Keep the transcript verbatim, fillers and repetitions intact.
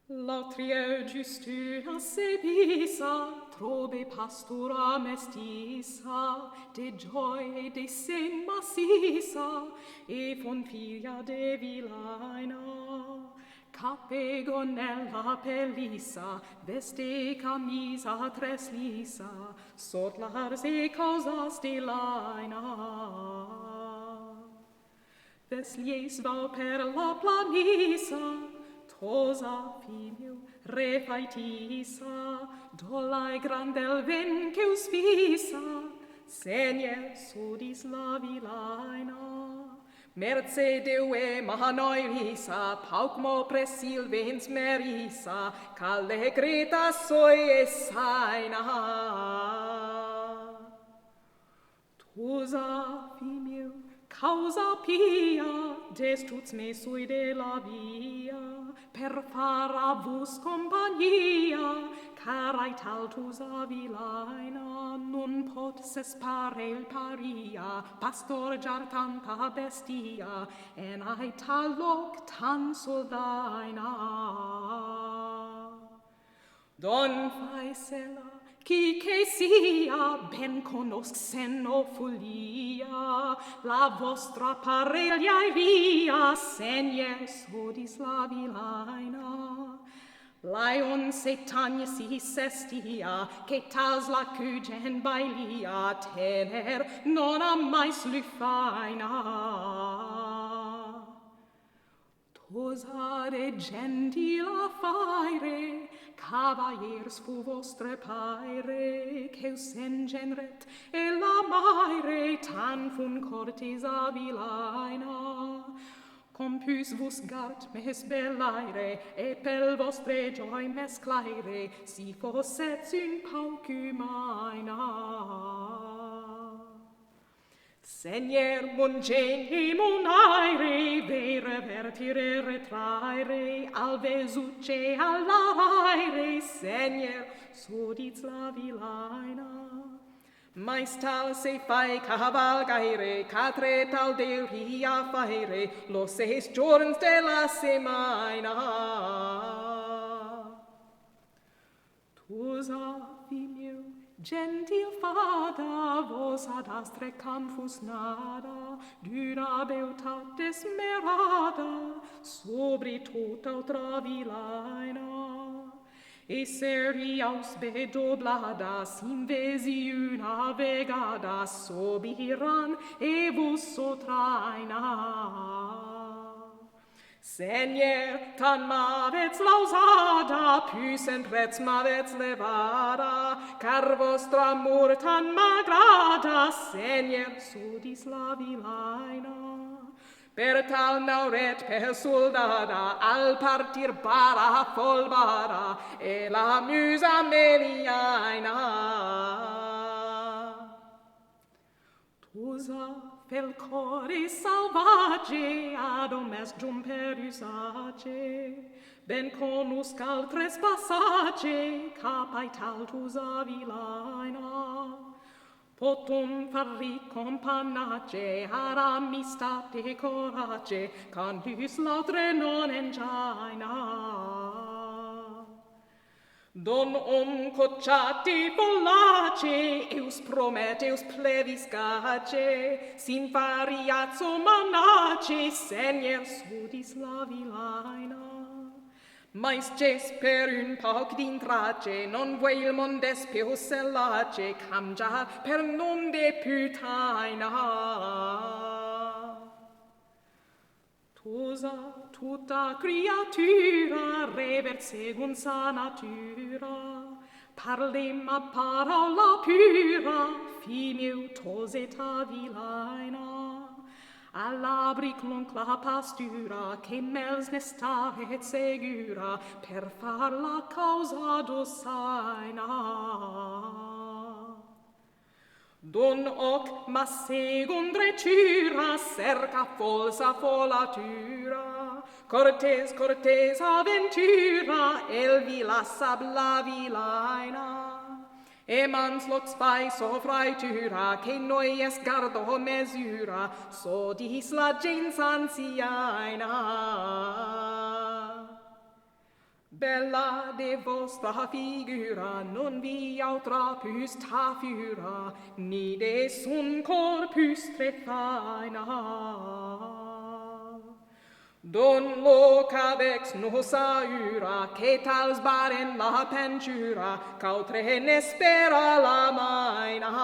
L'altri eu giustu na sebisa, trobe pastura mestisa, de gioie de sen masisa, e fon firia de vilaina. Cape gonela pelisa, veste camisa treslisa, sotlar e causas de laina. Veslies vau per la planisa, tosa, fi miu, refaitisa, dol ai grandel ven ch'eu spisa, Segner, sodis la vilaina. Mercè Deue, ma noi risa, pauc mo presil vens merisa, ca le greta soi e saina. Tosa, fi miu, causa pia, des tuts me sui de la via, per far a vus compagnia, carai tal tosa vilaina, non pot s'esparel paria, pastor giar tanta bestia, e n'ai tal loc tan soldaina. Don Faisela, chi che sia, ben conosc sen o fulia, la vostra paregliaria, Segner, sodis la vilaina. Laion se tagn si sestia, che tals la cugen bailia, tener non a mai slufaina. Tosa de gentil a faire, cavaliers fu vostre paire, ch'eu sen genret e la maire, tan fun cortesa vilaina. Compus vus gart mes bel aire, e pel vostre gioi mes claire, si fossets un pauc umaina. Segner, mon geni, mon aire, vei revertir e retraire, al vesuce, al laraire, Segner, sodis la vilaina. Maistal se fai cavalgaire, catre tal deuria faire, los seis giorns de la semaina. Tosa, fi miu, gentil fada, vos adastret cam fus nada, d'una beutat desmerada, sobre tota altra vilaina. E seriaus be doblada, si m'vesi una vegada, sobiran e vus o traina. Segner, tant m'avets lausada, pus en prets m'avets levada, car vostr amur tant m'agrada, Segner, sodis la vilaina. Per tal n'auret pe soldada, al partir bara folbada, e la musa meniaina. Tosa, fel core salvage, a domes giun per usace, ben conosc altres pasace, ca pai tal tosa vilaina. Potum fari companace, ar amistat e corace, candis l'altre non engiaina. Don om cociat e folace, eus promet, eus plevisgace, si m'fariats o manace, Segner, sodis la vilaina. Mais ges per un pauc d'intrace, non vuei il mondes pe o selace, cambiar per nom de putaina. Tosa, tota criatura revert segun sa natura, parlem a paraula pura, fi miu, tose ta vilaina. Alabric lonc la pastura, che mels ne staret segura, per far la causa dosaina. Don oc, ma segun drecura, serca folsa folatura, cortes, cortes aventura, el vi lasa la vilaina. E mans locs fai so fraitura, che no es gardo mesura, sodis la gens anziaina. Della de vostra figura non vi autra pus ta fura, ni de sun corpus tret faina. Don lo cavex no saura, che tal sbaren la pensiura, ch'altre ne spera la maina.